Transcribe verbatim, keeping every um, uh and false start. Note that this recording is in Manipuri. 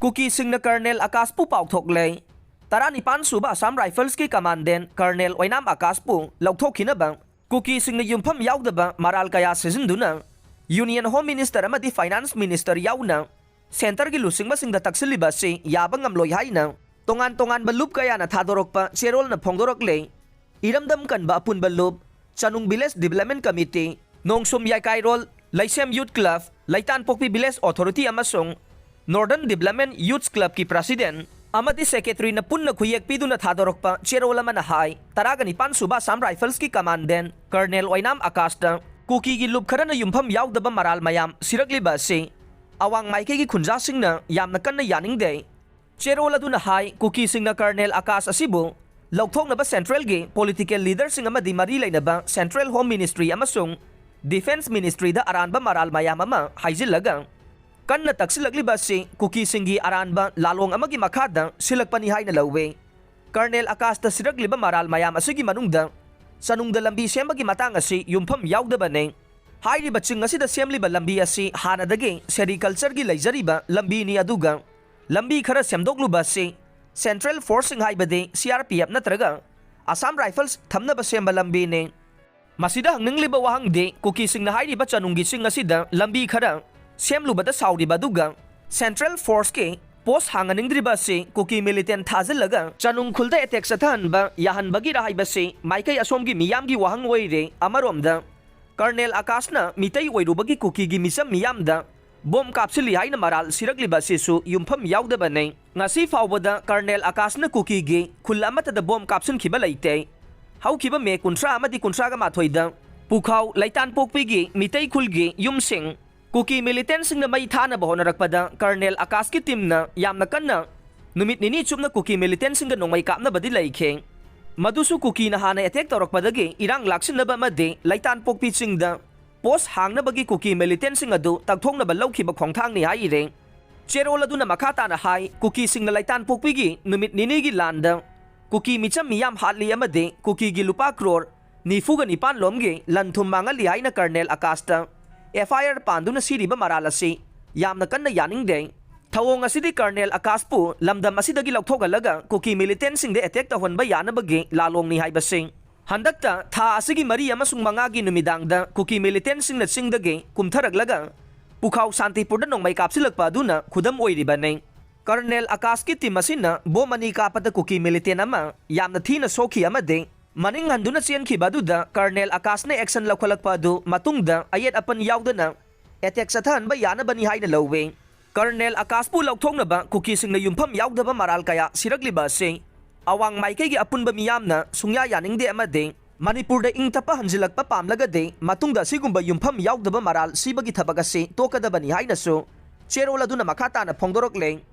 ꯀꯨꯀꯤꯁꯤꯡꯅ ꯀꯔꯅꯦꯜ ꯑꯀꯥꯁꯄꯨ ꯄꯥꯎꯊꯣꯛꯂꯦ꯫ ꯇꯔꯥꯅꯤꯄꯥꯟ ꯁꯨꯕ ꯑꯁꯥꯝ ꯔꯥꯏꯐꯜꯁꯀꯤ ꯀꯃꯥꯟꯗꯦꯟ ꯀꯔꯅꯦꯜ ꯑꯣꯏꯅꯥꯝ ꯑꯀꯥꯁꯄꯨ ꯂꯧꯊꯣꯛꯈꯤꯅꯕ ꯀꯨꯀꯤꯁꯤꯡꯅ ꯌꯨꯝꯐꯝ ꯌꯥꯎꯗꯕ ꯃꯔꯥꯜ ꯀꯌꯥ ꯁꯤꯖꯤꯟꯗꯨꯅ ꯌꯨꯅꯤꯌꯟ ꯍꯣꯝ ꯃꯤꯅꯤꯁꯇꯔ ꯑꯃꯗꯤ ꯐꯥꯏꯅꯥꯟꯁ ꯃꯤꯅꯤꯁꯇꯔ ꯌꯥꯎꯅ ꯁꯦꯟꯇꯔꯒꯤ ꯂꯨꯆꯤꯡꯕꯁꯤꯡꯗ ꯇꯛꯁꯤꯜꯂꯤꯕ ꯑꯁꯤ ꯌꯥꯕ ꯉꯝꯂꯣꯏ ꯍꯥꯏꯅ ꯇꯣꯉꯥꯟ ꯇꯣꯉꯥꯟꯕ ꯂꯨꯞ ꯀꯌꯥꯅ ꯊꯥꯗꯣꯔꯛꯄ ꯆꯦꯔꯣꯜꯅ ꯐꯣꯡꯗꯣꯔꯛꯂꯦ꯫ ꯏꯔꯝꯗꯝ ꯀꯟꯕ ꯑꯄꯨꯟꯕ ꯂꯨꯞ, ꯆꯅꯨꯡ ꯚꯤꯂꯦꯖ ꯗꯤꯕꯂꯞꯃꯦꯟ ꯀꯃꯤꯇꯤ, ꯅꯣꯡꯁꯨꯝ ꯌꯥꯏꯀꯥꯏꯔꯣꯜ, ꯂꯩꯁꯦꯝ ꯌꯨꯠ ꯀ꯭ꯂꯕ, ꯂꯩꯇꯥꯟꯄꯣꯛꯄꯤ ꯚꯤꯂꯦꯖ ꯑꯣꯊꯣꯔꯤꯇꯤ ꯑꯃꯁꯨꯡ ꯅꯣꯔꯗꯔꯟ ꯗꯤꯕꯂꯞꯃꯦꯟ ꯌꯨꯠꯁ ꯀ꯭ꯂꯕꯀꯤ ꯄ꯭ꯔꯁꯤꯗꯦꯟ ꯑꯃꯗꯤ ꯁꯦꯀ꯭ꯔꯦꯇꯔꯤꯅ ꯄꯨꯟꯅ ꯈꯨꯌꯦꯛ ꯄꯤꯗꯨꯅ ꯊꯥꯗꯣꯔꯛꯄ ꯆꯦꯔꯣꯜ ꯑꯃꯅ ꯍꯥꯏ, ꯇꯔꯥꯒ ꯅꯤꯄꯥꯟ ꯁꯨꯕ ꯑꯁꯥꯝ ꯔꯥꯏꯐꯜꯁꯀꯤ ꯀꯃꯥꯟꯗꯦꯟ ꯀꯔꯅꯦꯜ ꯑꯣꯏꯅꯥꯝ ꯑꯀꯥꯁꯇ ꯀꯨꯀꯤꯒꯤ ꯂꯨꯞ ꯈꯔꯅ ꯌꯨꯝꯐꯝ ꯌꯥꯎꯗꯕ ꯃꯔꯥꯜ ꯃꯌꯥꯝ ꯁꯤꯔꯛꯂꯤꯕ ꯑꯁꯤ ꯑꯋꯥꯡ ꯃꯥꯏꯀꯩꯒꯤ ꯈꯨꯟꯖꯥꯁꯤꯡꯅ ꯌꯥꯝꯅ ꯀꯟꯅ ꯌꯥꯅꯤꯡꯗꯦ꯫ ꯆꯦꯔꯣꯜ ꯑꯗꯨꯅ ꯍꯥꯏ, ꯀꯨꯀꯤꯁꯤꯡꯅ ꯀꯔꯅꯦꯜ ꯑꯀꯥꯁ ꯑꯁꯤꯕꯨ ꯂꯧꯊꯣꯛꯅꯕ ꯁꯦꯟꯇ꯭ꯔꯦꯜꯒꯤ ꯄꯣꯂꯤꯇꯤꯀꯦꯜ ꯂꯤꯗꯔꯁꯤꯡ ꯑꯃꯗꯤ ꯃꯔꯤ ꯂꯩꯅꯕ ꯁꯦꯟꯇ꯭ꯔꯦꯜ ꯍꯣꯝ ꯃꯤꯅꯤꯁꯇ꯭ꯔꯤ ꯑꯃꯁꯨꯡ ꯗꯤꯐꯦꯟꯁ ꯃꯤꯅꯤꯁꯇ꯭ꯔꯤꯗ ꯑꯔꯥꯟꯕ ꯃꯔꯥꯜ ꯃꯌꯥꯝ ꯑꯃ ꯍꯥꯏꯖꯤꯜꯂꯒ ꯀꯟꯅ ꯇꯛꯁꯤꯜꯂꯛꯂꯤꯕ ꯑꯁꯤ ꯀꯨꯀꯤꯁꯤꯡꯒꯤ ꯑꯔꯥꯟꯕ ꯂꯥꯂꯣꯡ ꯑꯃꯒꯤ ꯃꯈꯥꯗ ꯁꯤꯜꯂꯛꯄꯅꯤ ꯍꯥꯏꯅ ꯂꯧꯏ꯫ ꯀꯔꯅꯦꯜ ꯑꯀꯥꯁꯇ ꯁꯤꯔꯛꯂꯤꯕ ꯃꯔꯥꯜ ꯃꯌꯥꯝ ꯑꯁꯤꯒꯤ ꯃꯅꯨꯡꯗ ꯆꯅꯨꯡꯗ ꯂꯝꯕꯤ ꯁꯦꯝꯕꯒꯤ ꯃꯇꯥꯡ ꯑꯁꯤ ꯌꯨꯝꯐꯝ ꯌꯥꯎꯗꯕꯅꯤ꯫ ꯍꯥꯏꯔꯤꯕ ꯆꯤꯡ ꯑꯁꯤꯗ ꯁꯦꯝꯂꯤꯕ ꯂꯝꯕꯤ ꯑꯁꯤ ꯍꯥꯟꯅꯗꯒꯤ ꯁꯦꯔꯤꯀꯜꯆꯔꯒꯤ ꯂꯩꯖꯔꯤꯕ ꯂꯝꯕꯤꯅꯤ, ꯑꯗꯨꯒ ꯂꯝꯕꯤ ꯈꯔ ꯁꯦꯝꯗꯣꯛꯂꯨꯕ ꯑꯁꯤ ꯁꯦꯟꯇ꯭ꯔꯦꯜ ꯐꯣꯔꯁꯁꯤꯡ, ꯍꯥꯏꯕꯗꯤ ꯁꯤ ꯑꯥꯔ ꯄꯤ ꯑꯦꯐ ꯅꯠꯇ꯭ꯔꯒ ꯑꯁꯥꯝ ꯔꯥꯏꯐꯜꯁ ꯊꯝꯅꯕ ꯁꯦꯝꯕ ꯂꯝꯕꯤꯅꯤ꯫ ꯃꯁꯤꯗ ꯍꯪꯅꯤꯡꯂꯤꯕ ꯋꯥꯍꯪꯗꯤ, ꯀꯨꯀꯤꯁꯤꯡꯅ ꯍꯥꯏꯔꯤꯕ ꯆꯅꯨꯡꯒꯤ ꯆꯤꯡ ꯑꯁꯤꯗ ꯂꯝꯕꯤ ꯈꯔ ꯁꯦꯝꯂꯨꯕꯗ ꯁꯥꯎꯔꯤꯕ ꯑꯗꯨꯒ ꯁꯦꯟꯇ꯭ꯔꯦꯜ ꯐꯣꯔꯁꯀꯤ ꯄꯣꯁ ꯍꯥꯡꯍꯟꯅꯤꯡꯗ꯭ꯔꯤꯕ ꯑꯁꯤ ꯀꯨꯀꯤ ꯃꯤꯂꯤꯇꯦꯟ ꯊꯥꯖꯤꯜꯂꯒ ꯆꯅꯨꯡ ꯈꯨꯜꯗ ꯑꯦꯇꯦꯛ ꯆꯠꯊꯍꯟꯕ ꯌꯥꯍꯟꯕꯒꯤꯔ ꯍꯥꯏꯕꯁꯤ ꯃꯥꯏꯀꯩ ꯑꯁꯣꯝꯒꯤ ꯃꯤꯌꯥꯝꯒꯤ ꯋꯥꯍꯪ ꯑꯣꯏꯔꯦ꯫ ꯑꯃꯔꯣꯝꯗ, ꯀꯔꯅꯦꯜ ꯑꯀꯥꯁꯅ ꯃꯤꯇꯩ ꯑꯣꯏꯔꯨꯕꯒꯤ ꯀꯨꯀꯤꯒꯤ ꯃꯤꯆꯝ ꯃꯤꯌꯥꯝꯗ ꯕꯣꯝ ꯀꯥꯞꯁꯤꯜꯂꯤ ꯍꯥꯏꯅ ꯃꯔꯥꯜ ꯁꯤꯔꯛꯂꯤꯕ ꯑꯁꯤꯁꯨ ꯌꯨꯝꯐꯝ ꯌꯥꯎꯗꯕꯅꯤ꯫ ꯉꯁꯤ ꯐꯥꯎꯕꯗ ꯀꯔꯅꯦꯜ ꯑꯀꯥꯁꯅ ꯀꯨꯀꯤꯒꯤ ꯈꯨꯜ ꯑꯃꯠꯇꯗ ꯕꯣꯝ ꯀꯥꯞꯁꯤꯟꯈꯤꯕ ꯂꯩꯇꯦ꯫ ꯍꯧꯈꯤꯕ ꯃꯦ ꯀꯨꯟꯊ꯭ꯔꯥ ꯑꯃꯗꯤ ꯀꯨꯟꯊ꯭ꯔꯥꯒ ꯃꯥꯊꯣꯏꯗ ꯄꯨꯈꯥꯎ ꯂꯩꯇꯥꯟꯄꯣꯛꯄꯤꯒꯤ ꯃꯤꯇꯩ ꯈꯨꯜꯒꯤ ꯌꯨꯝꯁꯤꯡ ꯀꯨꯀꯤ ꯃꯤꯂꯤꯇꯦꯟꯁꯤꯡꯅ ꯃꯩ ꯊꯥꯅꯕ ꯍꯣꯠꯅꯔꯛꯄꯗ ꯀꯔꯅꯦꯜ ꯑꯀꯥꯁꯀꯤ ꯇꯤꯝꯅ ꯌꯥꯝꯅ ꯀꯟꯅ ꯅꯨꯃꯤꯠ ꯅꯤꯅꯤ ꯆꯨꯞꯅ ꯀꯨꯀꯤ ꯃꯤꯂꯤꯇꯦꯟꯁꯤꯡꯒ ꯅꯣꯡꯃꯩ ꯀꯥꯞꯅꯕꯗꯤ ꯂꯩꯈꯤ꯫ ꯃꯗꯨꯁꯨ ꯀꯨꯀꯤꯅ ꯍꯥꯟꯅ ꯑꯦꯇꯦꯛ ꯇꯧꯔꯛꯄꯗꯒꯤ ꯏꯔꯥꯡ ꯂꯥꯛꯁꯤꯟꯅꯕ ꯑꯃꯗꯤ ꯂꯩꯇꯥꯟꯄꯣꯛꯄꯤ ꯆꯤꯡꯗ ꯄꯣꯁ ꯍꯥꯡꯅꯕꯒꯤ ꯀꯨꯀꯤ ꯃꯤꯂꯤꯇꯦꯟꯁꯤꯡ ꯑꯗꯨ ꯇꯛꯊꯣꯛꯅꯕ ꯂꯧꯈꯤꯕ ꯈꯣꯡꯊꯥꯡꯅꯤ ꯍꯥꯏꯔꯦ꯫ ꯆꯦꯔꯣꯜ ꯑꯗꯨꯅ ꯃꯈꯥ ꯇꯥꯅ ꯍꯥꯏ, ꯀꯨꯀꯤꯁꯤꯡꯅ ꯂꯩꯇꯥꯟꯄꯣꯛꯄꯤꯒꯤ ꯅꯨꯃꯤꯠ ꯅꯤꯅꯤꯒꯤ ꯂꯥꯟꯗ ꯀꯨꯀꯤ ꯃꯤꯆꯝ ꯃꯤꯌꯥꯝ ꯍꯥꯠꯂꯤ ꯑꯃꯗꯤ ꯀꯨꯀꯤꯒꯤ ꯂꯨꯄꯥ ꯀ꯭ꯔꯣꯔ ꯅꯤꯐꯨꯒ ꯅꯤꯄꯥꯟ ꯂꯣꯝꯒꯤ ꯂꯟ ꯊꯨꯝ ꯃꯥꯡꯍꯜꯂꯤ ꯍꯥꯏꯅ ꯀꯔꯅꯦꯜ ꯑꯀꯥꯁꯇ ꯑꯦꯐ ꯑꯥꯏ ꯑꯥꯔ ꯄꯥꯟꯗꯨꯅ ꯁꯤꯔꯤꯕ ꯃꯔꯥꯜ ꯑꯁꯤ ꯌꯥꯝꯅ ꯀꯟꯅ ꯌꯥꯅꯤꯡꯗꯦ꯫ ꯊꯧꯑꯣꯡ ꯑꯁꯤꯗꯤ ꯀꯔꯅꯦꯜ ꯑꯀꯥꯁꯄꯨ ꯂꯝꯗꯝ ꯑꯁꯤꯗꯒꯤ ꯂꯧꯊꯣꯛꯍꯜꯂꯒ ꯀꯨꯀꯤ ꯃꯤꯂꯤꯇꯦꯟꯁꯤꯡꯗ ꯑꯦꯇꯦꯛ ꯇꯧꯍꯟꯕ ꯌꯥꯅꯕꯒꯤ ꯂꯥꯂꯣꯡꯅꯤ ꯍꯥꯏꯕꯁꯤ꯫ ꯍꯟꯗꯛꯇ ꯊꯥ ꯑꯁꯤꯒꯤ ꯃꯔꯤ ꯑꯃꯁꯨꯡ ꯃꯉꯥꯒꯤ ꯅꯨꯃꯤꯗꯥꯡꯗ ꯀꯨꯀꯤ ꯃꯤꯂꯤꯇꯦꯟꯁꯤꯡꯅ ꯆꯤꯡꯗꯒꯤ ꯀꯨꯝꯊꯔꯛꯂꯒ ꯄꯨꯈꯥꯎ ꯁꯥꯟꯇꯤꯄꯨꯔꯗ ꯅꯣꯡꯃꯩ ꯀꯥꯞꯁꯤꯜꯂꯛꯄ ꯑꯗꯨꯅ ꯈꯨꯗꯝ ꯑꯣꯏꯔꯤꯕꯅꯤ꯫ ꯀꯔꯅꯦꯜ ꯑꯀꯥꯁꯀꯤ ꯇꯤꯝ ꯑꯁꯤꯅ ꯕꯣꯝ ꯑꯅꯤ ꯀꯥꯞꯄꯗ ꯀꯨꯀꯤ ꯃꯤꯂꯤꯇꯦꯟ ꯑꯃ ꯌꯥꯝꯅ ꯊꯤꯅ ꯁꯣꯛꯈꯤ ꯑꯃꯗꯤ ꯃꯅꯤꯡ ꯍꯟꯗꯨꯅ ꯆꯦꯟꯈꯤꯕ ꯑꯗꯨꯗ ꯀꯔꯅꯦꯜ ꯑꯀꯥꯁꯅ ꯑꯦꯛꯁꯟ ꯂꯧꯈꯠꯂꯛꯄ ꯑꯗꯨ ꯃꯇꯨꯡꯗ ꯑꯌꯦꯠ ꯑꯄꯟ ꯌꯥꯎꯗꯅ ꯑꯦꯇꯦꯛ ꯆꯠꯊꯍꯟꯕ ꯌꯥꯅꯕꯅꯤ ꯍꯥꯏꯅ ꯂꯧꯏ꯫ ꯀꯔꯅꯦꯜ ꯑꯀꯥꯁꯄꯨ ꯂꯧꯊꯣꯛꯅꯕ ꯀꯨꯀꯤꯁꯤꯡꯅ ꯌꯨꯝꯐꯝ ꯌꯥꯎꯗꯕ ꯃꯔꯥꯜ ꯀꯌꯥ ꯁꯤꯔꯛꯂꯤꯕ ꯑꯁꯤ ꯑꯋꯥꯡ ꯃꯥꯏꯀꯩꯒꯤ ꯑꯄꯨꯟꯕ ꯃꯤꯌꯥꯝꯅ ꯁꯨꯡꯌꯥ ꯌꯥꯅꯤꯡꯗꯦ ꯑꯃꯗꯤ ꯃꯅꯤꯄꯨꯔꯗ ꯏꯪ ꯇꯞꯄ ꯍꯟꯖꯤꯜꯂꯛꯄ ꯄꯥꯝꯂꯒꯗꯤ ꯃꯇꯨꯡꯗ ꯑꯁꯤꯒꯨꯝꯕ ꯌꯨꯝꯐꯝ ꯌꯥꯎꯗꯕ ꯃꯔꯥꯜ ꯁꯤꯕꯒꯤ ꯊꯕꯛ ꯑꯁꯤ ꯇꯣꯛꯀꯗꯕꯅꯤ ꯍꯥꯏꯅꯁꯨ ꯆꯦꯔꯣꯜ ꯑꯗꯨꯅ ꯃꯈꯥ ꯇꯥꯅ ꯐꯣꯡꯗꯣꯔꯛꯂꯦ꯫